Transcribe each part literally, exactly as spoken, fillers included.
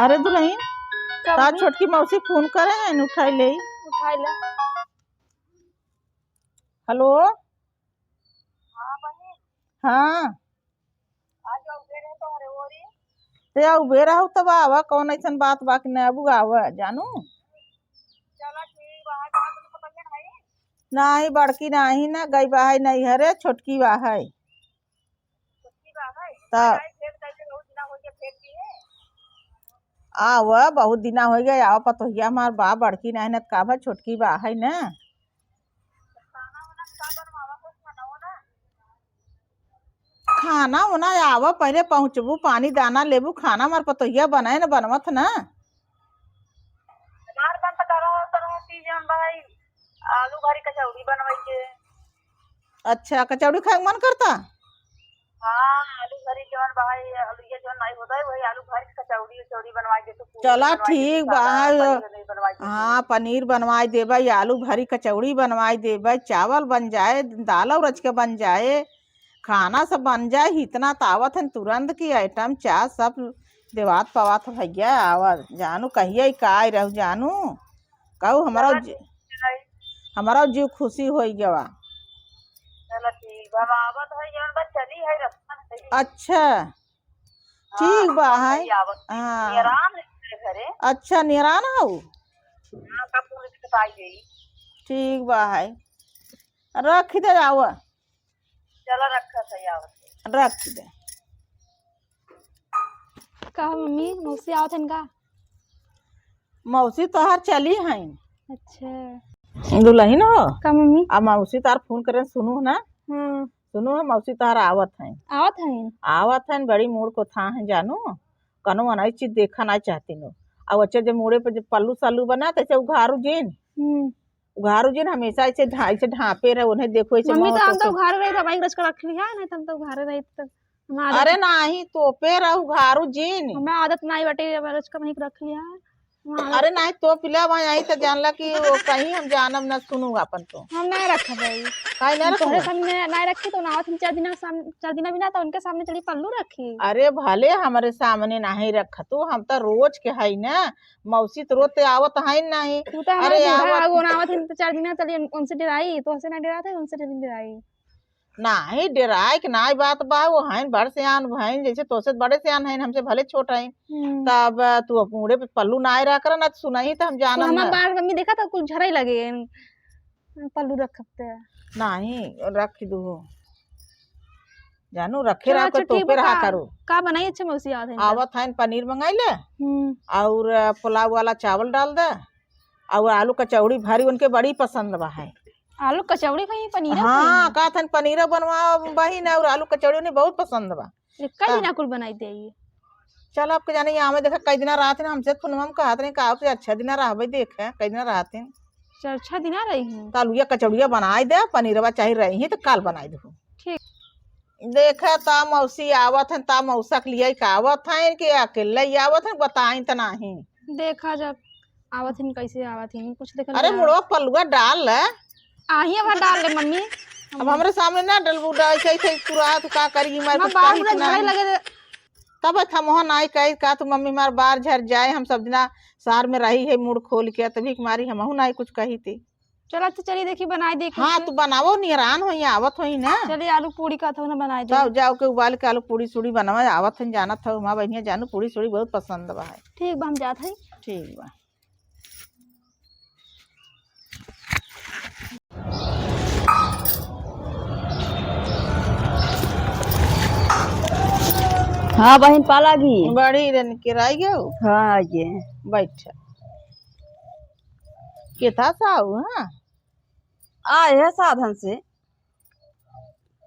अरे दुलहिन, का का मम्मी? छोटकी मौसी फोन करे हैं, उठाई ले। उठाई ले। हेलो। हाँ बहिन। हाँ। आज अउबे रहे तोहरे ओरी। ते अउबे रहू तब आवा, कौन अइसन बात बा कि न अबू आवा, जानू? चला ठीक बा, आज कहाँ दुनू पतोहिया नाहीं? नाहीं, बड़की नाहीं न, गई बा है नैहरे, छोटकी बा है। छोटकी बा है? त आई भेंट करके बहुत दिना हो गया, भेंट किए। आवा, बहुत दिना हो गया, आवा पतोहिया हमार बा, बड़की नाहीं न, त का भा छोटकी बा है न। खाना वाना का बनवावा, कुछ बनाओ ना। खाना ओना आवा, पहिले पहुँचबू, पानी दाना लेबू, खाना हमार पतोहिया बनाए न बनवत न। हमार मन त करा हो, करा हो कि जौन भाई आलू भरी कचौड़ी बनवाई के। अच्छा, कचौड़ी खाए के मन करता? हाँ, आलू भरी जौन भाई, आलू ये जौन नहीं होता है, वही आलू भरी कचौड़ी, कचौड़ी बनवाई दे तो पूरी चला बनवाई दे, ठीक बा, सादा हाँ, पनीर नहीं बनवाई दे हाँ, तो। पनीर बनवाई देबे, आलू भरी कचौड़ी बनवाई देबे, चावल बन जाए, दाल और रच के बन जाए। खाना सब बन जाए, इतना त आवत हन तुरंत की आइटम चा सब देवात पवात भैया। आवा जानू, कहिए का आई रहू जानू, कहू हमरो चला जि-, ठीक है। हमरो जीव खुशी होई गवा। चला ठीक बा, हम आवत है, जौन बा चली है रस्ता में। अच्छा, हाँ, ठीक बा, हम है। चली आवत है। हाँ। नियरान है घरे। अच्छा, नियरान हऊ? हाँ, कब पूरी बताई गई। ठीक बा, है। रख दे, आवा। चला रखा सही आवत है। रख दे। का मम्मी, मौसी आवत हन का? मौसी तोहार चली हईन। अच्छा। दुलहिन हो। का मम्मी? आ मौसी तोहार फोन करेन, सुनू ना। हाँ। सुनू है, मौसी तोहार आवत हईन। आवत हईन? आवत हईन, बड़ी मूड़ को था है जानू। कनो अनाई चीज देखा ना चाहती नो। अब अच्छा जब मूड़े पे जब पल्लू सल्लू बना, तो ऐसे उघारू जिन। हम्म। उघारू जिन हमेशा ऐसे ढा-, ऐसे ढांपे रहे, उन्हें देखो ऐसे मम्मी, तो हम तो उघारे रहे, तो भाई रच के रख लिया, नहीं तो हम तो उघारे रही तो हमारा आदत अरे नहीं, तोपे रह उघारू जिन। हमरा आदत नहीं बाटे, अब रच के वहीं रख लिया। हमारा अरे नहीं, तोप लिया वहाँ, यहीं तो जानला कि वो कहीं हम जानब ना सुनू अपन तो। हम नहीं रखब भाई। काहे नहीं हम तोहरे रखबू? सामने नहीं रखी तो ना, तीन चार दिन साम-, चार दिन बिना तो उनके सामने चली पल्लू रखी। अरे भले हमरे सामने नहीं रख तू, हम तो रोज के हई ना, मौसी तो रोते आवत है नहीं। तू तो हमार अरे बूढ़ा आवत है, वो ना आवत है, तो चार दिन चलिए उन-, उनसे डराई, तो उनसे ना डराते, उनसे डराई। नाही, डेराए के नाही बात बा, वो हईन बड़ सियान भईन, जैसे तोसे बड़े सियान हईन, हमसे भले छोट हईन। हम्म। तब तू अब मूड़े पे पल्लू ना आए रहा करा, ना तो सुनही तो हम तो जानब हमार ना। बार मम्मी देखा तो कुल झरई लगे, पल्लू रखते। नाही, रख दू। जानू, रखे चलो, रहा अच्छा, कोई ठीक तोपे बा, रहा का, करो। का बनाई? अच्छा, मौसी आवत हईन त। आवत हईन, पनीर मंगाई ले। हम्म। और पुलाव वाला चावल डाल दे, और आलू कचौड़ी भारी उनके बड़ी पसंद बा है। आलू कचौड़ी खाई, पनीर हाँ, खाई? कहत हन पनीर बनवा बहिन, और आलू कचौड़ी उन्हें बहुत पसंद बा। एक्का ता- दिना कुल बनाई दे ये। चल, आपके जाने यहाँ में देखा, कई दिना रहत हैं, हमसे फोनवा में कहत रहे, का आपसे अच्छा दिना रहबे, देखे, कई दिना रहत हैं। चार छह दिना रही हूँ। त आलूया कचौड़िया बनाई दे, पनीरवा चाहे रही हैं, तो काल बनाई दे। ठीक। देखा, ता मौसी आवत हैं, ता मौसा के लिए का आवत हैं, कि अकेले ही आवत हैं, बताई त नाही। देखा जब आवत हिन, कैसे आवत हिन, कुछ देख अरे लिया। मुड़वा पलुआ डाल ले। आही अब डाल ले मम्मी। अब हमरे सामने ना डलबू, डाल के ऐसे तुरंत का करी, मैं हमार कुछ बार कही पूरा कि झड़े नहीं। लगे रे। तब हम वहाँ नाई कही का तू मम्मी हमार बार झर जाए, हम सब दिना सार में रही है मुड़ खोल के, तभी हमारी हमहू नाई कुछ कही थी। चला तो चलिए देखी बनाई दे हाँ, कुछ। तू बनावो, निहरान होई, आवत होई ना। चलिए आलू पूड़ी का था ना बनाई दे। जाओ, जाओ के उबाल के आलू पूड़ी सूड़ी बनावा, आवत हैं, जानत हो, हमार बहिनिया जानू पूड़ी सूड़ी बहुत पसंद बा है। ठीक बा, हम जात हई। ठीक बा। हाँ बहिन, पाला गई। बड़ी रन के राई गयो। हाँ, आइए। बैठ। केथा साहू, हाँ? आए है साधन से।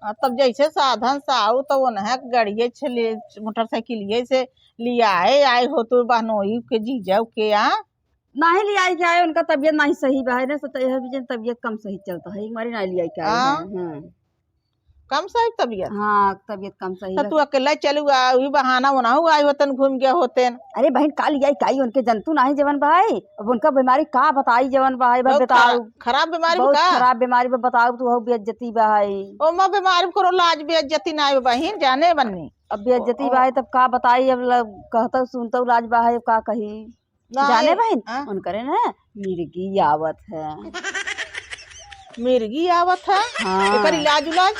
आ, तब जैसे साधन से आऊ, तब उन्हें गाड़िए से ले, मोटरसाइकिलिए से लियाए आए हो तो बहनोई के जीजा के, आ? नाही लियाई के आए, उनका तबियत नाही सही बा है ना, सो तो यह भी जन तबियत कम सही चलता है, एक मारी नाही लियाई के आए आ? हैं, हाँ। कम सही तबियत? हाँ, तबियत कम सही तो बा। तू अकेला चलू आ, वही बहाना बनाऊ, आई होतन, घूम गया होतन। अरे बहिन, का लियाई के आई, उनके जंतु नाही जवन बा है, अब उनका बीमारी का बताई जवन बा है, बस बहुत बताओ। खरा-, खराब बीमारी बा बहुत का? खराब बीमारी बा, बताओ तू, हो बेइज्जती बा है। ओ माँ, बीमारी में कोनो लाज बेइज्जती नाही बा बहिन, जाने बन्नी। अब बेइज्जती ओ, ओ। बा है, तब का बताई, अब ल-, कहतौ सुनतौ लाज बा है, अब का कही। ना, जाने ए, बहिन, हाँ? उनकरे ना मिर्गी आवत है। मिर्गी आवत है? हाँ। एकर इलाज उलाज?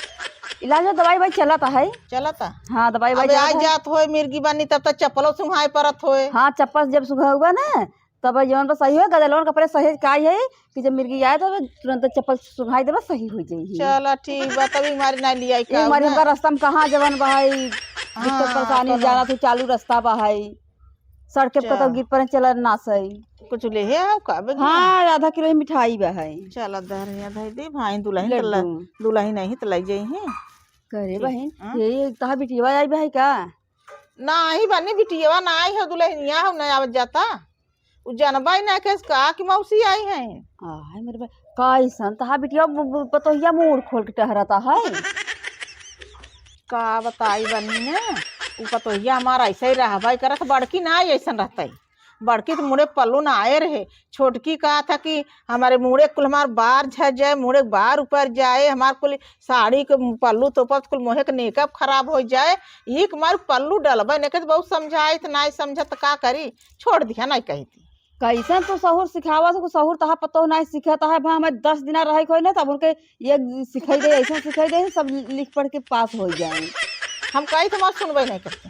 इलाज में दवाई ववाई चलत है। चलत है? हाँ, दवाई ववाई अबे चलत आई है। जात होए मिर्गी बनी, तब तक चप्पलो सुंघाए परत होए। हाँ, चप्पल जब सुंघाउबा ना, तब जवन बा सही होए, गदेलवन के परे सही काई है कि जब मिर्गी आए, तब तुरंत चप्पल सुंघाई देबा, सही हो जाई। चला ठीक बा, तब एक मारी ना लियाई एक का मारी ना? हमका रास्ता में कहाँ जवन बा है, दिक्कत हाँ, परेशानी कोनो जाना तू चालू रास्ता बा है। सड़के पे अच्छा। कतौ गिर पड़े, चला नासई। कुछ लेहे आओ का बे? हाँ, आधा किलो ही मिठाई बा है। चला दर आधा दे भाई, दुलहिन त ल-, लड्डू। दुलहिन नहीं त लई जाई है। करे ठीक, बहिन, हाँ? ये तहा बिटिया आई बा है का? नाही बनी, बिटिया ना आई हो, दुलहिनिया हो ना आवत जाता। उ जनबा ही ना केस का कि मौसी आई है। आय मेरे बा-, कैसन तहा बिटिया ब-, ब-, पतोहिया मुड़ खोल के टहरता है। का बताई बनी ने, उ पतोहिया हमार ऐसे ही रहबे करत, बड़की ना ऐसन रहतई। बड़की तो मुड़े पल्लू ना आए रहे, छोटकी कहा था कि हमारे मुड़े कुल हमार बार झड़ जाए, मुड़े बार ऊपर जाए, हमार कुल साड़ी के पल्लू तोपत कुल मोहे के नेकअप खराब हो जाए, यही के मारे पल्लू डलबे नहीं करत। बहुत समझाइत, नाई समझत, का करी, छोड़ दिया, नाई कही थी। कैसन तू सहूर सिखावा से, कुछ सहूर तहा पतोह नाई सीखत है, भा हमें दस दिना रहे कोई ना, तब उनके ये सिखाई दे, ऐसा सिखाई दे, सब लिख पढ़ के पास हो जाए। हम कही तो हमार सुनबे नहीं करते।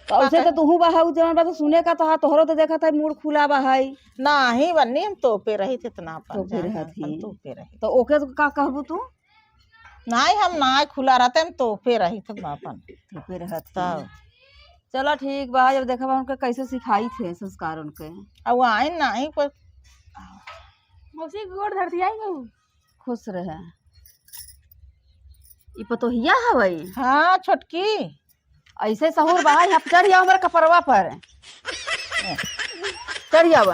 तो का उसे तो कहे? तुहू बहाऊ जवन बा, तो सुने का तहा, तोहरो तो देखत है, मूड खुला बा है। नाही बन्नी, हम तोपे रही थे इतना अपन तोपे जान, रहत अपन ही। तोपे रही। तो ओके तो का कहबू तू? नाही, हम नाही खुला रहते, हम तोपे रही थे अपन। तोपे रहत ही। तब। चला ठीक बा, जब देखबा उनके कैसे सिखाई थे संस्कार उनके। अब वो आइन नाही कोई। मौसी के गोड़ धरती आई गऊ। खुश रहे। ई पतोहिया हवई? हाँ, छोटकी। ऐसे सहूर बहाई, हप चढ़ जाओ हमरे कपरवा पर। चढ़ जाओ।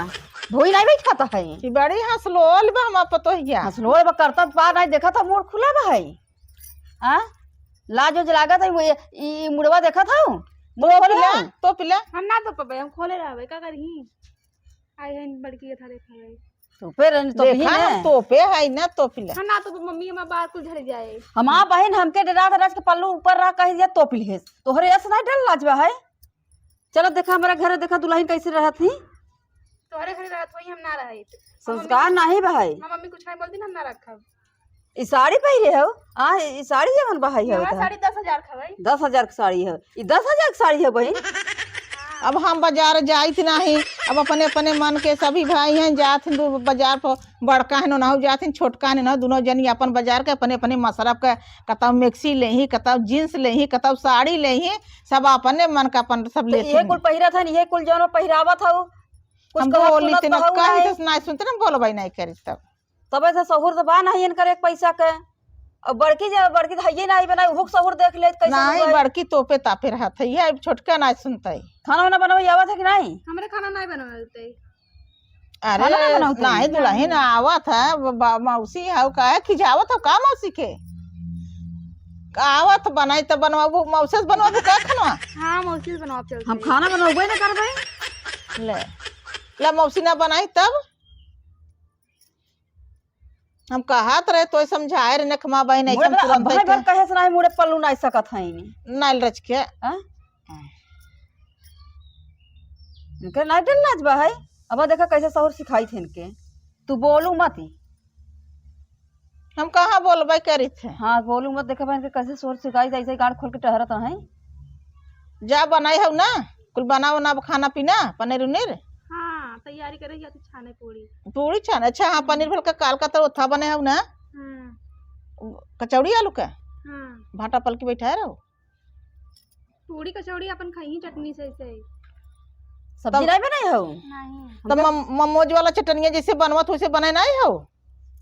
भोई नहीं बैठाता है। ई बड़ी हंसलोल बा हमार पतोहिया। हंसलोल बा, करता पा नहीं देखा था, मूड़ खुला बा है। हाँ? लाज उज लागत है, वो ये, ई मुड़वा देखत हौ? मुड़वा तो खोले पिला, हौ? तो पिला। हम ना तो पबे, हम खोले रहबे, का करही? आई है बड़की के थारे खाए। तो फिर तो देखा भी ना, है। तोपे है ना, तो पिला। हाँ, ना तो मम्मी हमार बार कुल झड़ जाए। हमार बहिन हमके डरा धरा के पल्लू ऊपर रह कह दिया, "तोप लिहेस।" तोहरे ऐसे नहीं डर लाज बा है? चलो देखा हमारा घर, देखा दुलहिन कैसे रहत ही। तोहरे घरे रहत होई, हम ना रहत। संस्कार नहीं बा है। हम मम्मी कुछ नहीं बोलती ना, हम ना रखब। ई साड़ी पहिरे हौ? आ, ई साड़ी जवन बहाई हौ नवा इधर। साड़ी दस हजार खवई। दस हजार के साड़ी हौ। ई दस हजार के साड़ी हौ बहिन? हाँ। अब हम बाजार जाइत नाही, अब अपने, अपने मन के सभी भाई हैं, जात हैं दू बाजार पर, बड़का है नौ जात हैं, छोटका है नौ, दुनों जनी अपन बाजार के, अपने, अपने मसरफ के, कतौ मैक्सी लेही, कतौ जींस लेही, कतौ साड़ी लेही, सब अपने मन का अपन सब तो लेत ये हैं। कुल पहिरत हन, ये कुल जौन पहिरावत हौ, कुछ हम कहत बोली सुनत ते न बहू कही नहीं। तो नहीं सुनते ना, बोलबे नहीं करी तब। तबे से सहूर तो बा नहीं इनकर एक पैसा के। अब बड़की जे, बड़की तो हइये नाई बनाई, उहुक सहूर देख लेत कैसे नहीं, हुआ है। बड़की तोपे तापे रहत है, ये अब छोटका नाई सुनतई। खाना वाना बनवाई आवत है कि नहीं? हमरे खाना नहीं बनवाते। अरे, खाना ना बनावत है? नहीं, दुलहिन आवत है, ब-, ब-, मौसी है, काहे खिजावत हो का मौसी के? का आवत बनाई त बनवाबू, मौसी से बनवाबू का खाना? हाँ, मौसी से बनवाब चलते हम हैं। खाना बनवाबे ना करबे। ले, ले मौसी ना बनाई तब? हम कहत रहे तो समझाए रे नखमा बहिन, मुड़े ऐसन बड़ा तुरंत भाई ऐसे भर कहे से नाही मुड़े पल्लू नाही सकत हईनी। नाइल रच के। हाँ? इनके नाही डर लाज बा है। अब देखा कैसे सहूर सिखाई थे इनके। तू बोलू मत ही। हम कहाँ बोलबे करी थे? हाँ, बोलू मत, देखा बा इनके कैसे सहूर सिखाई थे, ऐसे गांड खोल के टहरत हैं। जा बनाई हौ ना, कुल बना उना खाना पीना, पनीर उनीर। हाँ, तैयारी करे या तो छाने पूरी। पूरी छाने, अच्छा, हाँ, हम्म। पनीर भर के काल का तो ओथा बने हौ ना? हम्म। कचौड़ी आलू का? हाँ। भाटा पलकी बैठा रहो। पूरी कचौड़ी अपन खाई चटनी से, ऐसे ही। सब्जी तब नहीं बनाई हौ? नहीं। तो हम मम-, मोमोज वाला चटनिया जैसे बनवत वैसे बनाए नहीं हौ?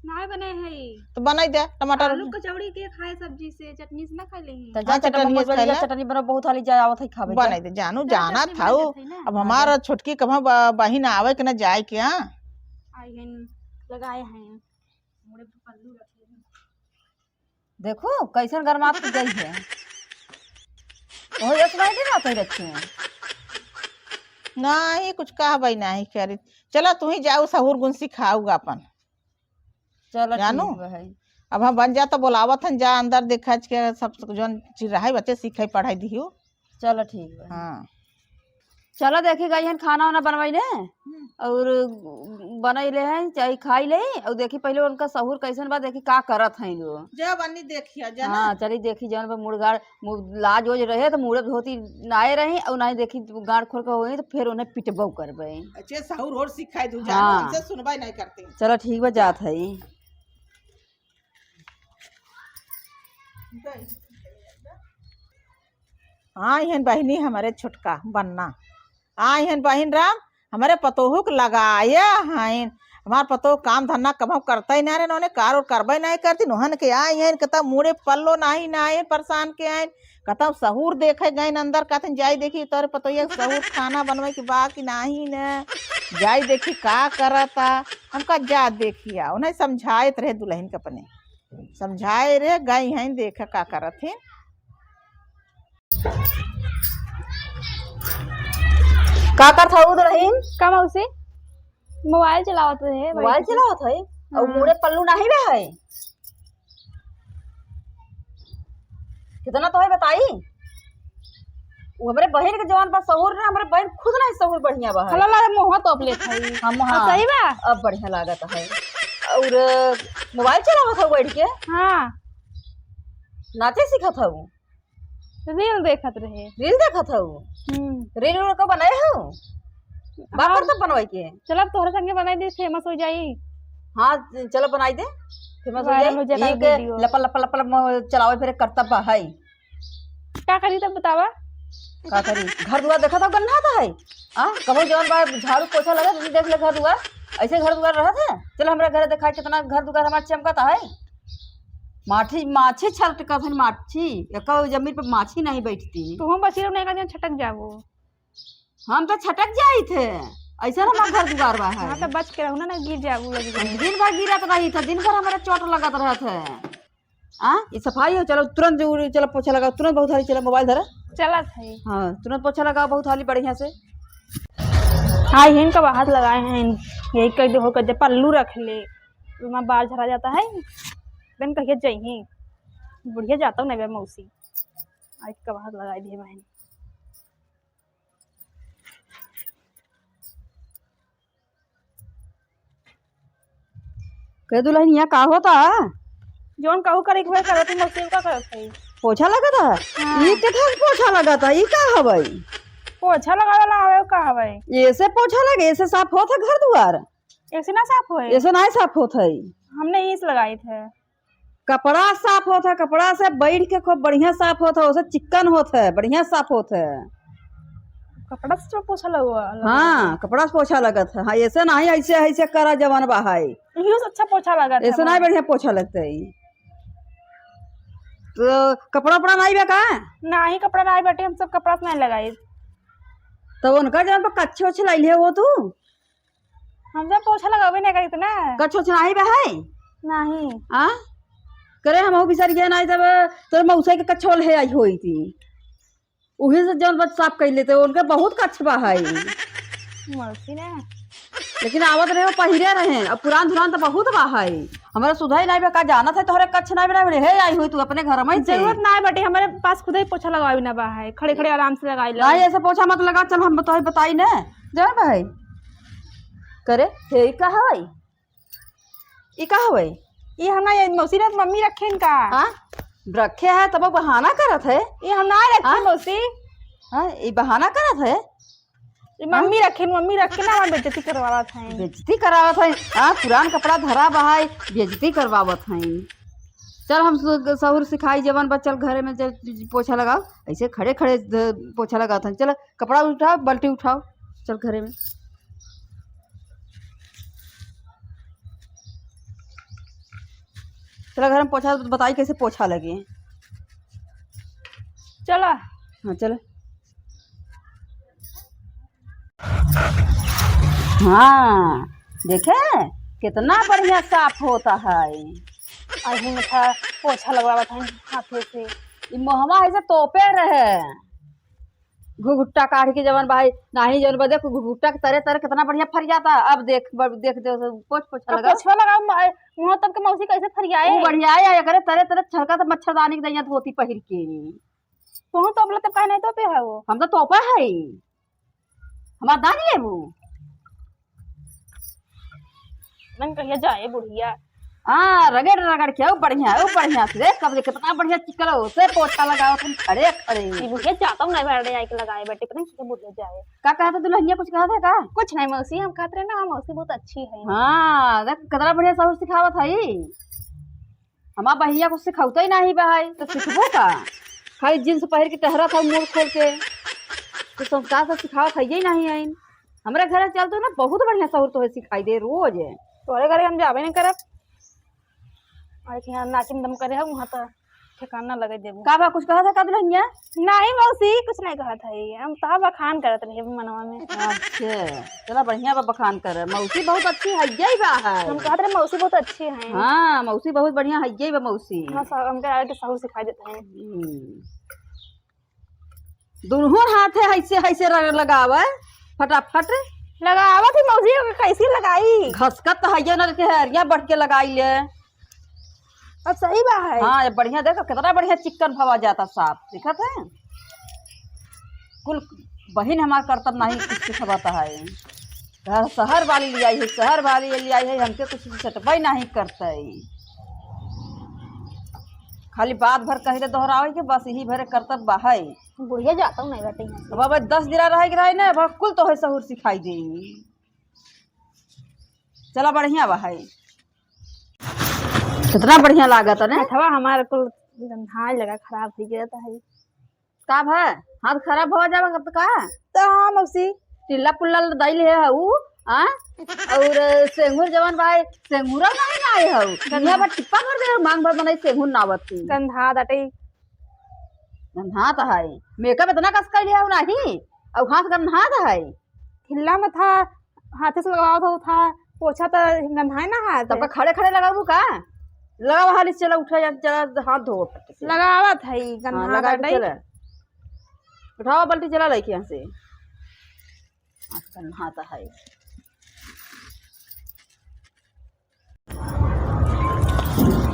नाय बने है। तो बनाई दे, टमाटर। आलू कचौड़ी के खाए सब्जी से, चटनी से ना खाए लेही। तो जा हाँ, चटनी चटनी से मोमोज वाली खाए जा, ले। चटनी बना, बहुत हाली जा आवत है खावे जा। बनाई दे, जानू, तो जाना चटनी था बना वो। देते हैं ना। अब हाँ, हमारा जा। छोटकी कहाँ ब-, बहिन आवे के ना जाए के, हाँ? आई हैं, लगाए हैं। मुड़े पे पल्लू रखे हैं। देखो, कैसन गरमात के गई है। ओहो, यस भाई के बात है रखे हैं। नहीं, कुछ कहबे नहीं करी। चला, तू ही जाऊ, सहूर गुण सिखाऊ अपन। चलो जानू, ठीक बा है। अब हम बन जा तो बोलावत हन, जा अंदर देखा के सब जौन चीज रहे बच्चे सीखे पढ़ाई दियो। चलो ठीक बा। हाँ। चलो देखी गई हन खाना वाना बनवाई ने। हम्म। और बनई ले हैं, चाहे खाई ले। और देखी पहले उनका सहूर कैसन बा, देखी का करत हैं वो। जा बनी देखिया, जा ना। हाँ, चली देखी जौन बा मुड़गाड़, मु-, लाज ओज रहे तो मुड़े धोती नाए रही और नहीं देखी गाड़ खोल के होई तो फिर उन्हें पिटबो करबे। अच्छे सहूर होर सिखाई दू, जानो हाँ। हमसे सुनवाई नहीं करते। चलो ठीक बा, जात है। हाँ, इहन बहिनी हमरे छोटका बन्ना। आ इहन बहिन राम, हमरे पतोहू के लगाया हइन। हमार पतोह काम धंधा कबहूँ करते ही ना रहे, उन्हें कार और करबे नहीं करती। नोहन के आ इहन कतौ मुड़े पल्लो नहीं ना आइन, परेशान के आइन। कतौ सहूर देखे गइन अंदर, कहते जाई देखी तोरे पतोहिया के सहूर खाना बनवे के बा कि नहीं न। जाई देखी का करता। हमका जा देखिया, उन्हें समझाए रहे दुल्हन के अपने। समझाए रहे गई हैं, देखे का करत हैं। का करत हऊ दुल्हन? का मौसी? मोबाइल चलावत रहे, मोबाइल बैठ के। चलावत है? और हाँ। मुड़े पल्लू नहीं बे है? कितना तो है बताई? वो हमरे बहिन के जवान बा सहूर ना, हमरे बहिन खुद नहीं सहूर बढ़िया बा है। हला ला मुँह तोप लेत है। हम, हाँ, हाँ। सही बा? अब बढ़िया लागत है। और मोबाइल चलावत हऊ बैठ के? हाँ। नाचे सीखत हऊ? रील देखत रहे। रील देखत हऊ? हम्म। रील उल को बनाए हऊ? बात हाँ। कर तब बनवाई के। चलब तोहरे संगे बनाई दे, famous हो जाई। हाँ, चलो बनाई दे, famous हो viral जाई। हो जाई ई के video। लपल, लपल, लपल म-, चलावे फिरे करतब बा है। का करी तब बतावा? का करी? घर दुआर देखत हऊ गन्ना तो है। हाँ, कबो जवन बा झाड़ू पोछा लगा, तू देख ले घर दुआर। ऐसे घर दुआर रहत है? चल हमरा घर देखाई, कितना घर दुआर हमार चमकत है। माछी, माछी छटकत है, माछी। एको जमीन पे माछी नहीं बैठती। तू हम बसी रहो, नहीं का दिन छटक जाबो। हम तो छटक जाई थे, ऐसा ना हमार घर दुआर बा है। हाँ, तो बच के रहू ना, ना गिर जाबू, लग हम जाए। दिन भर गिरत रही थे, दिन भर हमारा चोट लगत रहत है। आ, ये सफाई हो, चलो तुरंत जो, चलो पोछा लगाओ, तुरंत बहुत हाली, चलो मोबाइल धरा। चलत है। हाँ, तुरंत पोछा लगाओ बहुत हाली बढ़िया से। हाँ, इहन का बाहर लगाए हैं, यही कह दे हो कर जब पल्लू रख ले, तो मैं बाल झरा जाता है, दिन कहिए जइही, बुढ़िया जाता हूँ नहीं बे मौसी, आज का बाहर लगाए दिए मैंने। कह दुल्हनिया का होता? जौन कहू करे के होए करत ही, मौसी का करत है। पोछा लगत है? हाँ। ई के ठक पोछा लगत है? ई का हवई? पोछा लगावे ला हवे, का हवे? ऐसे पोछा लगे, ऐसे साफ होत है घर दुआर? ऐसे ना साफ होए। ऐसे ना साफ होत है। हमने ईस लगाई थे। कपड़ा साफ होत है, कपड़ा से बैठ के खूब बढ़िया साफ होत है, ओसे चिक्कन होत है, बढ़िया साफ होत है। कपड़ा से तो पोछा लगवा, लगवा हाँ, है। कपड़ा से पोछा लगत है। हाँ, ऐसे नहीं, ऐसे, ऐसे करा जवन बा है। इहो से अच्छा पोछा लगत है ऐसे नहीं हमार। बढ़िया पोछा लगता है। तो कपड़ा उपड़ा नहीं बा का? नहीं, कपड़ा नहीं बाटे, हम सब कपड़ा से नहीं लगाई। तो उनका जवन पर कच्छे उच्छे लाइले हो तू? हम जब पोछा लगावे नहीं करी इतना। कच्छो छनाही बे है? नहीं। आ? करे हमहू बिसर गए नहीं तब तोर मौसा के कच्छो ले आई होई थी। उहे से जौन बच साफ कर लेते, उनके बहुत कच्छ बा है। मौसी ना। लेकिन आवत रहे, वो पहिरे रहे, अब पुरान धुरान तो बहुत बा है। हमरा सुधाई नहीं बे का जानत है तोहरे कच्छ नहीं बे, हे आई होई तू अपने घर में से। जरूरत नहीं बटे, हमारे पास खुद ही पोछा लगावे ना बा है, खड़े खड़े आराम से लगाई लो। नहीं, ऐसे पोछा मत लगा, चल हम तो बताई ना। जा भाई। करे, हे, ई का हवई? ई का हवई? ई हमरा ये मौसी रात मम्मी रखेन का? हाँ? रखे है तब बहाना करत है। ई हम ना रखे हाँ? मौसी। हाँ, ई बहाना करत है? ई मम्मी रखेन, मम्मी रख के ना हमार बेइज्जती करवावत हैं। बेइज्जती करावत है। हाँ, पुरान कपड़ा धरा बहाई, बेइज्जती करवावत हैं। चल हम सु-, सहूर सिखाई जवन बा, चल घरे में चल पोछा लगाओ। ऐसे खड़े खड़े द-, पोछा लगावत हैं। चल कपड़ा उठाओ, बाल्टी उठाओ, चल घरे में। चला घर में पोछा बताई कैसे पोछा लगे। चला। हाँ, चला। हाँ, देखे कितना बढ़िया साफ होता है। अहिन था पोछा लगवावत है हाथे से। ई मोहवा ऐसे तोपे रहे। घुघुट्टा काढ़ के जवन भाई, नाही जवन बा, देख घुघुट्टा के तरे तरे कितना बढ़िया फरियाता। अब देख, ब-, देख, देख, पोछ, पोछा अब लगा। पोछवा लगा, म-, मुँह तब के मौसी कैसे फरियाए? ऊ बढ़िया है, एकरे तरे तरे छलका त मच्छरदानी के दैया धोती पहिर के। तोहू तोपला तब काहे नहीं तोपे है वो? हम तो तोपा है। हमार दान लेबू? मन कहिया जाए बुढ़िया। हाँ, रगड़ रगड़ के, ओ बढ़िया, ओ बढ़िया से, देख कब से कितना बढ़िया चिकन हो, से पोछा लगावत हम खड़े खड़े। ई बुढ़िया जाता हूँ नहीं बैठे, आई के लगाए बैठे, पता नहीं किसे बुढ़िया जाए। का कहत है दुल्हनिया, कुछ कहत है का? कुछ नहीं मौसी, हम कहत रहे ना, मौसी बहुत अच्छी है। हाँ, देख कितना बढ़िया सहूर सिखावत है। हमार बहिनिया कुछ सिखौते ही नाही बा है, तो सिखबो का? खाली जींस पहिर के टहरत हौ मुड़ खोल के, तो संस्कार से सिखावत है ही नाही आइन। हमरे घरे चल तो ना, बहुत बढ़िया सहूर तोहे सिखाई दे रोज। तोरे घरे हम जाबे नहीं करब। और एक यहाँ नाचिन दम करे है, वहाँ तो ठिकाना लगे देबू। का बा, कुछ कहत है का दुल्हनिया? नहीं मौसी, कुछ नहीं कहत है, हम तो बखान करत रहे मनवा में। अच्छा, चला बढ़िया बा, बखान कर। मौसी बहुत अच्छी है, यही बा है। हम कहत रहे मौसी बहुत अच्छी है। हाँ, मौसी बहुत बढ़िया है, यही बा मौसी। हाँ, सब हमके आगे सहूर सिखा देते हैं। हम्म। दुनहु हाथे ऐसे, ऐसे र-, लगावे, फटाफट। लगावत ही मौसी, ओके कैसे लगाई? घसकत तो हइये ना, के हरिया बढ़ के लगाई ले। अब सही बा है। हाँ, ये बढ़िया, देखो कितना बढ़िया चिक्कन भवा जाता साफ, दिखत है? कुल बहिन हमार करतब नाही कुछ सिखबत है। घर शहर वाली लियाई है, शहर वाली लियाई है, हमके कुछ सटबई नाही करतई। खाली बात भर कही दे दोहरावे के, बस यही भरे करतब बा है। बुढ़िया जाता हूँ नहीं बाटे यहाँ से। अब, अब दस दिना रहे के रहे ना, अब कुल तोहे सहूर सिखाई देई। चला बढ़िया बा है। कितना बढ़िया लागत है ना? हथवा हमार कुल गंधाए लगा, खराब हो गया था है। का भा? हाथ खराब हो जावा कब का? तो हाँ मौसी। टिल्ला पुल्ला लदाई ले हऊ, हाँ? और सेंगुर जवान भाई, सेंगुरा नहीं ना आए हऊ। गंधा। यहाँ पर टिप्पा भर दे, मांग भर बनाई सेंगुर नावत थी। गंधा दटे। गंधा तो है। मेकअप इतना कस कर लिया हऊ नाही, और हाथ गंधा तो है। टिल्ला में था, हाथे से लगावत हो था, पोछा तो गंधाए ना हाथ। तब का खड़े खड़े लगाबू का? लगावा हाली से, चला उठा जा, चला हाथ धो फट से। लगावत है, हाँ, गंधा लगा के दटे। चला। उठावा बाल्टी, चला लइके यहाँ से। आज गंधा तो है।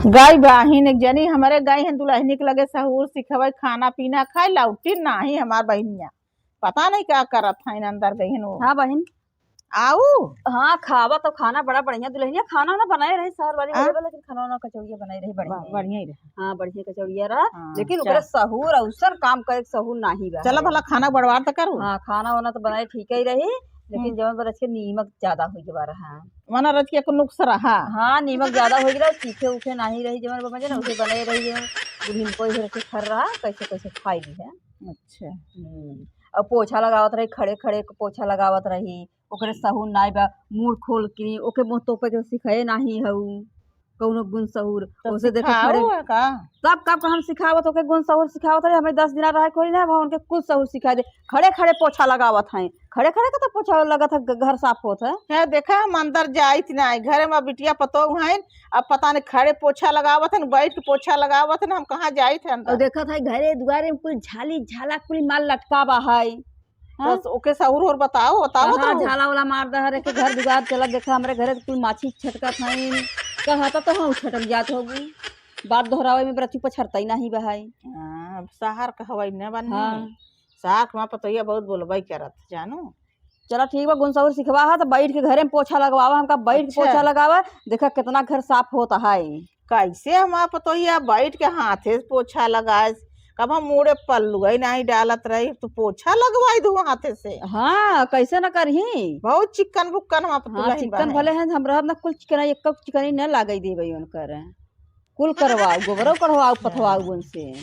गई बहिन एक जनी हमरे गई हैं दुल्हनी के लगे सहूर सिखवे, खाना पीना खाए, लौटी नाही हमार बहिनिया। पता नहीं का करत हैं, अंदर गई हैं वो। हाँ बहिन। आऊ? हाँ, खावा तो खाना बड़ा बढ़िया, दुल्हनिया खाना ना बनाए रही शहर वाली, हाँ? बोले, लेकिन खाना वाना कचौड़िया बनाए रही बढ़िया। बा-, बढ़िया ही रहा। हाँ, बढ़िया कचौड़िया रहा, हाँ, लेकिन चल। ओकरे सहूर अउसन काम करे के सहूर नाही बा। चला भला खाना बड़वार तो करू। हाँ, खाना वाना तो बनाए ठीक ही रही, लेकिन हम्म। जवन बरस के नीमक ज्यादा हो गया रहा। मना रच के एको नुक्स रहा। हाँ, नीमक ज्यादा हो गया, चीखे उखे नाही रही, जवन बा मजे ना उसे बनाए रही, जवन बुढ़िन कोई भर के खर रहा, कैसे कैसे खाई ली है। अच्छा। हम्म। और पोछा लगावत रही, खड़े खड़े पोछा लगावत रही, ओकरे सहूर नाई बा, मुड़ खोल के, ओके मुँह तोपे के सिखाए नाही हऊ, कौनो गुण सहूर, तो ओसे देखो सिखाओ खड़े है का? तब कब हम सिखावत, ओके गुण सहूर सिखावत रहे, हमें दस दिना रहे कोई ना, हम उनके कुल सहूर सिखा दे, खड़े खड़े पोछा लगावत हैं, खड़े खड़े का तो पोछा लगत है, ग-, घर साफ होत है। है, देखा, हम अंदर जाइत नाही, घरे में बिटिया पतोह हैं, अब पता नहीं खड़े पोछा लगावत हैं, बैठ के पोछा लगावत हैं, हम कहाँ जाइत हैं और अंदर? देखत है घरे दुआरे में कुल झाली झाला कुल माल लटका बा है। हाँ? बस ओके सहूर और बताओ, बताओ हाँ, तो। झाला वाला मार दे, हर एक घर दुआर चलत, देखा हमरे घरे कुल माछी छटकत हईन, कहता तो हम छटक जात होगी। बात दोहरावे में बड़ा चुप छरता ही नाही बहाई। हाँ, अब शहर का हवाई न बनी। हाँ। शहर के वहाँ पतोहिया बहुत बोलबई करत, जानू। चला ठीक बा, गुण सहूर सिखवा है तो बैठ के घरे में पोछा लगवावा, हमका बैठ के अच्छा। पोछा लगावा, देखा कितना घर साफ होत है। कैसे हमार पतोहिया बैठ के हाथे से पोछा लगाए, कब हम मुड़े पल्लुए नाही डालत रही, तो पोछा लगवाई दू हाथे से। हाँ, कैसे न करही? बहुत चिक्कन बुक्कन हमार पतोहिया हाँ, चिक्कन बने। भले हैं, हम रहब ना, कुल चिकनाई, एक चिकनाई न लागई देबे उनकर। कुल करवाओ, गोबरो कढ़वाओ, पथवाओ उनसे।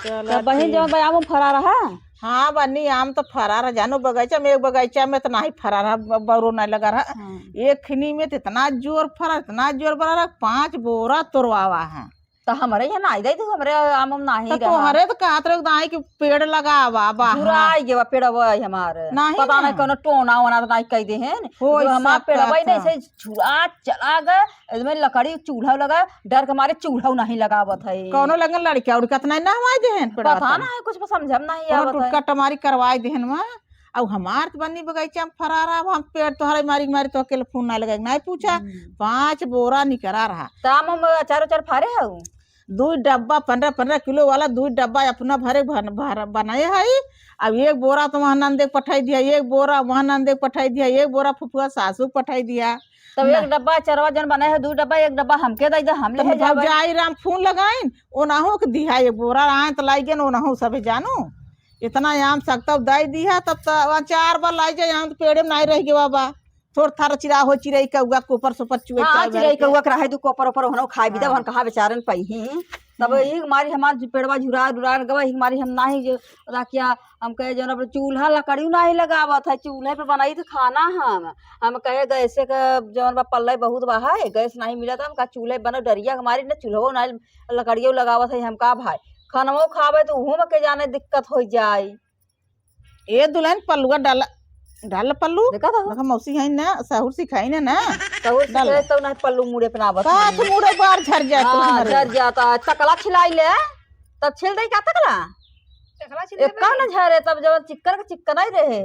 चला तब बहिन ठीक। जवन बा, आम फरा रहा? हाँ बनी, आम तो फरा रहा, जानो बगीचा में, एक बगीचा में तो नाही फरा रहा, ब-, बौरो नाही लगा रहा। हाँ। एक खिनी में तो इतना जोर फरा, इतना जोर बड़ा रहा, पाँच बोरा तोरवावा है। तो हमरे यहाँ नाही रही, तो हमरे आम उम नाही तो रहा। तोहरे तो कहत रहे दाई के पेड़ लगावा, बाहर। झुराई गवा पेड़वा हमार। नाही पता ना। नहीं कौनो टोना वोना तो नाही कह दे हैं। होई जो हमार सकत पेड़वा ही नहीं है। से झुरा चला गए, इसमें लकड़ी चूल्हा लगा, डर के मारे चूल्हा नहीं लगावत है। कौनो लगन लड़किया उड़किया तो नहीं नहवाई देहन पेड़वा पता तन? नहीं, कुछ समझ में नहीं कौनो आवत है। टुटका टमारी करवाई देहन वहाँ। अब हमार तो बन्नी बगीचा में फरा रहा, अब हम पेड़ तोहरे मारी मारी तो अकेले फोन नहीं लगे, नहीं पूछा। हम्म। पाँच बोरा निकरा रहा। तो आम हम अचार उचार फारे हऊ? दुइ डब्बा, पन्द्रह पन्द्रह किलो वाला दुइ डब्बा अपना भरे भन-, भर-, बनाए हई। अब एक बोरा तो वहाँ नंदे के पठाई दिया, एक बोरा वहाँ नंदे के पठाई दिया, एक बोरा फुफुआ सासू के पठाई दिया। तब ना। एक डब्बा चरवा जन बनाए है, दुइ डब्बा, एक डब्बा हमके दे दे, हम ले तब जाए। भौजाई राम फोन लगाइन, ओनहु के दिहा एक बोरा, आए तो लाई गेन, ओनहु सभे जानू। इतना आम सकता दे दिहा, तब तो वहाँ चार बार लाई जाए, आम तो पेड़े में नहीं रह गया बा। थोड़ थार चिरा हो, चिरई कौआ कोपर सोपर चुए हाँ, चाहे चिरई भर के। कौआ के रहे दू कोपर ओपर, ओहनो खाए बिदा, हाँ। ओहन कहाँ बेचारन पइहीं। तब हम्म। यही मारी हमार जो पेड़वा झुरा उरा गवा, यही मारी हम नाही जो राखिया, हम कहे जौन अब चूल्हा लकड़ी नाही लगावत है, चूल्हे पे बनाई तो खाना हम। हम कहे गैसे के जौन बा पल्ले बहुत बा है, गैस नाही मिलत, हम का चूल्हे बनो डरिया के मारी न चूल्हो नाही लकड़ियो लगावत है, हम का भाई खानवो खावे तो उहू में के जाने दिक्कत हो जाई। ए दुल्हन, पल्लुआ डाला, डाल पल्लू। देखा था? देखा, मौसी है ना, सहूर सिखाई ना, ना। सहूर डाल। सिखाई तो ना पल्लू मुड़े पे ना आवत का है। तू मुड़े बार झर जाए तू हाँ, हमरे। झर जाता है। तकला छिलाई ले, तब छिल दई का तकला? तकला छिल एक देबे। का ना झरे, तब जब चिक्कन के चिक्कन ही रहे।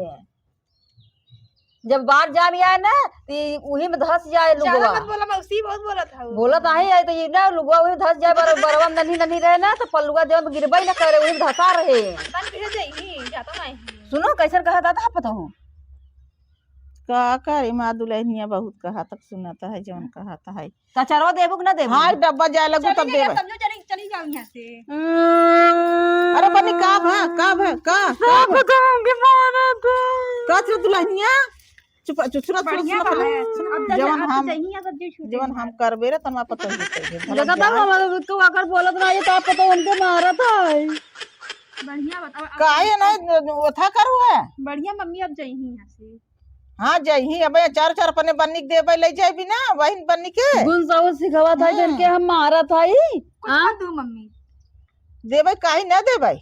जब बार जाम आए ना, ती उही में धस जाए ज्यादा लुगवा। मत बोला, मौसी बहुत बोलत हऊ। बोलत नाही है, तो ये ना लुगवा उही में धस जाए, बर-, बरवा नन्ही नन्ही रहे ना, तो पल्लुआ जब गिरबई ना करे, उही में धसा रहे। पता नहीं कहे जाई, जाता नहीं। सुनो, कैसन कहत आता है पतोहू? का करे, माँ दुल्हनिया बहुत कहत सुनत है, जौन कहत है। त अचरवा देबू कि ना देबू? हाँ, डब्बा जाए लगू तब चली गई, देबे। तब जो चली, चली जाओ यहाँ से। हम्म। अरे बनी, का भा, का भा, का? सब गाँव के मारा था। का थे दुल्हनिया? चुप, चुप, सुनत, सुनत, बढ़िया सुनत, बा है। सुनत। अब जब जवन अब हम, जइही है, तब जो छूटे जवन हम मार। करबे रे, तनवा पता ही चल गया। देखा था, हमारे तो अगर बोलत ना, ये तो आप पता उनके मारत है। बढ़िया बताओ, अब काहे ना, ओथा करू है? बढ़िया मम्मी, अब जइही यहाँ से। हाँ, जइही, अबे चार चार पन्ने बन्नी के देबे, ले जाबी ना, बहिन बन्नी के। गुण साहू सिखावत है, हाँ। जन के हम मारत हई। कुछ हाँ? मत दू मम्मी। देबे, काहे ना देबे?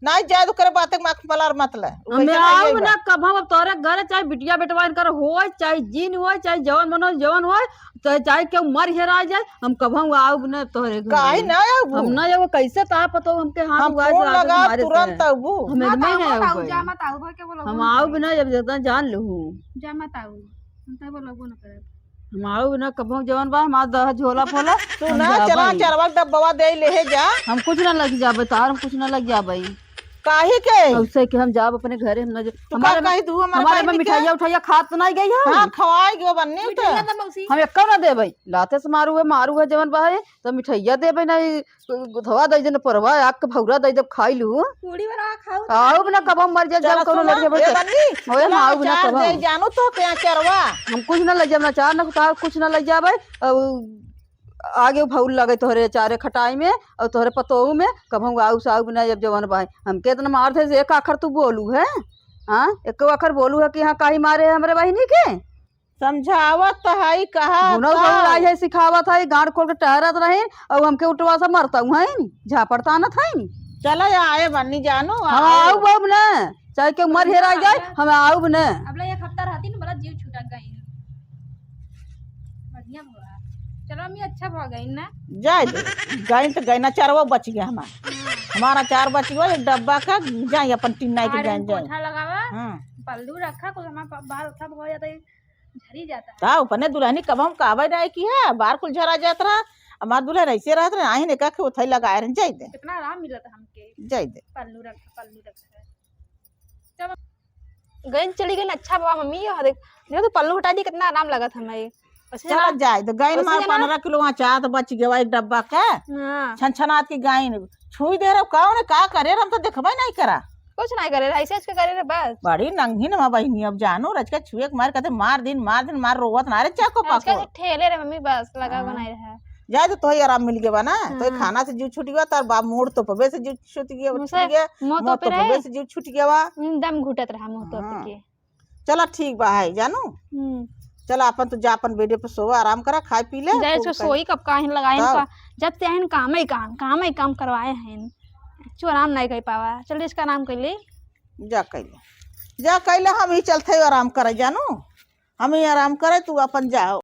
नाहीं जाए तो करे बातें माख मलार मत ले। उ हमें कैसे ना आऊ जाइबा? ना कभम, अब तोरे घर चाहे बिटिया बेटवा इनकर होय, चाहे जीन होय, चाहे जवन मनो जवन होय, चाहे, चाहे केहू मर हेरा जाए, हम कभम आऊ ना तोरे घर। काहे ना आऊ? हम ना आऊ, कैसे ता पतो हमके हाथ हम उगाए फोन से आके लगाओ, मारे तुरंत से। अबू। हम ना एकदम तो ही ना आऊ, आऊ जा भाई। मत आऊ, भाई के बोलो, हम बोलो आऊ भाई। बिना जब ज्यादा जान लूँ। जा मत आऊ, हम तो बोलो, बोलो ना करब। हम आऊ बिना कभम जवन बा, हमार दह झोला फोला, तू हम ना जाबे। चला, चरवा डब्बवा दे लेहे जा। हम कुछ ना लग जाबे, तार हम कुछ ना लग जाबे। काहे के? ऐसे कि हम जाब अपने घरे, हम ना जा-, तू का हमारे में, कही दू, हमारे हमारे में बहिन के? मिठाइया उठाइया खात तो नहीं गई है? हाँ, खवाई गयो बन्नी तो। मिठाइया तो मौसी। हम एक्को ना देबे, लाते से मारू है, मारू है जवन बा है, तो मिठाइया देबे नहीं, गुथवा दे देन परवा, आग के भौरा दे देब खाई लू। पूरी बना खाऊ तो आऊ बिना कबो मर जा, चला जब कोनो सुना, लड़के ए बच्चे। बन्नी, ओए चला माऊ बिना अचार कबो। दे जानू तो के अचरवा। हम कुछ ना ले जाब, ना अचार ना कुछ, कुछ ना ले जाबे। अब आगे भौल लगे तोहरे अचारे खटाई में और तोहरे पतोहू में, कबहू आऊ साऊ बिना जब जवन बाई। हमके इतना मार थे, एक आखर तू बोलू है, हाँ? एक आखर बोलू है कि हाँ, काहे मारे है हमरे बहिनी के? समझावत त हई, कहा बुनऊ त। बहू आई है, सिखावत है, गांड खोल के टहरत रही, और हमके उठवा से मरता हूँ, झापड़ तानत है। चला आए बन्नी जानू, हम आए। आऊ बब न, चाहे केहू मर हेरा जाए, हम आऊ न। अब ले एक हफ्ता रहती न, बड़ा जीव छूटा गई। बढ़िया हुआ। चलो अम्मी, अच्छा हो गई ना। जाए दे, गई तो गई ना, चारवा बच गया हमार। हाँ। हमारा चार बच गया, एक डब्बा का, जाए अपन टिन्ना के आरे जाए, जाए। पोछा लगावा, हाँ। पल्लू रखा, कुल हमार प-, बाल सब हो जाता है। झरी जाता है। का अपने दुल्हनी कब हम कहबे नहीं किया, बार कुल झरा जात रहा, हमार दुल्हन ऐसे रहत रहे, आहिन एका के उठाई लगाए रहे, जाई दे। कितना आराम मिलत हमके। जाई दे। पल्लू रख, पल्लू रख। चल। गइन चली गइन, अच्छा बा मम्मी, ये देख, देखो तो पल्लू हटा दी, कितना आराम लगत हमें। वैसे चल जना, जाए दे, गइन वैसे मार जना पन्द्रह किलो अचार तो बच गया एक डब्बा के। हाँ। छन छनात की गाइन छुई दे रहे, कौन का करे रहे, हम तो देखबे नहीं करा। कुछ नहीं करे रहे, ऐसे ऐसे करे रहे बस। बड़ी नंगी नमा बहिनी, अब जानू रच के छुए के मार कहते मार दिन, मार दिन, मार रोवत ना रे चाको आज कल पाको। ठेले रे मम्मी, बस लगा हाँ। बनाए रहे। जाए तो तोही आराम मिल गया बा ना, तो हाँ। खाना से जीव छूट गया, तार बाप मोड़ तो पबे से जीव छूट गया, मुँह छूट से गया, मुँह मुँह तो तो पबे रहे। से जीव छूट गया बा। हम्म, दम घुटत रहा मुँह तो हाँ। के। चला ठीक बा है जानू। हम्म। चला अपन तू जा, अपन बेडे पे सोवा, आराम करा, खाए पी ले, जाए खूब सो खाए। सोई कब काहे लगाइन तब। का, जब से आइन काम ही काम, काम ही काम करवाए हैं। कुछ आराम नहीं कर पावा। चल इसका आराम कर ले। जा कैले, जा कैले, हम ही चलते आराम करे जानू, हम ही आराम करे, तू अपन जाओ।